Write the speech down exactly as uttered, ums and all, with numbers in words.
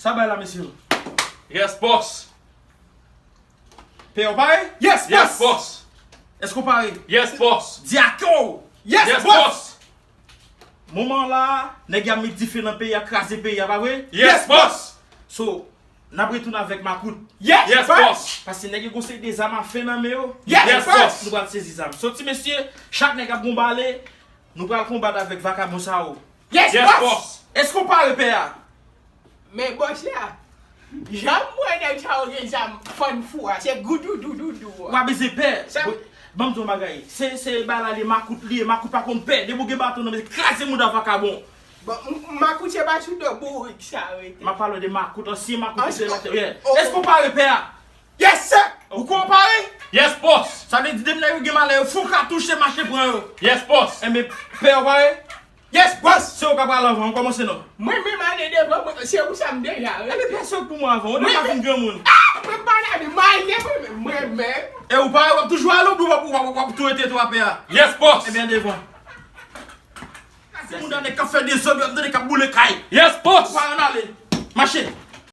Sa bay la, mesye yo? Yes, boss. Pè, ou pare? Yes, Yes, boss. Boss. Èske ou pare? Yes, Boss. Di a kè w! Yes, Yes, boss. Boss. Moman la, nèg y ap met dife nan peyi a, kraze peyi a, pa vre? Yes, Boss. So, n ap retounen avèk makout. Yes, Yes, boss. Boss. Paske nèg yo gon seri de zam a fè nan men yo. Yes, Yes, boss. Boss. Nou pral sezi zam. So, ti mesye, chak nèg ap gon bale, nou pral konbat avèk vakabon sa yo. Yes, Yes, boss. Boss. Èske ou pare, pè a? Men bòs la, jan m wè nèg sa yo gen zam fann fou a, se goudoudoudou Ou a. pa bezwen pè. Sa- Bon, ban m di w yon bagay. Se, se bagay la, li makout li ye, makout pa konn pè. Depi w gen baton nan men, kraze mouda vakabon. Bon, m- makout se pa sou do bourik sa rete. M ap pale de makout, ansyen makout Ansyen- ki te la. Yeah. Oh. Èske ou pare, pè a? Yes, sir. Ou konn pare? Yes, Boss. Sa vle di, depi nèg yo gen malè, yo fou katouch, se mache pran yo. Yes, Boss. Enben, pè, ou pare? Yes, boss. Se ou k ap pral anvan, ou kòmanse non. Mwen menm ale devan, mwen- se pou sa m deja. Enben, pè, se ou k pou mwen anvan. Ou deja fin granmoun. Mwen pa nan mwen ale mwen menm, mwen menm. E ou pare, w ap toujou ale, ou w ap, w ap, w ap tou rete tou a pè a. Yes, Boss. Enben, devan. Se moun nan k ap fè dezòd, yo ap tande k ap boule kay. Yes, Boss. Ou pa ann ale. Mache.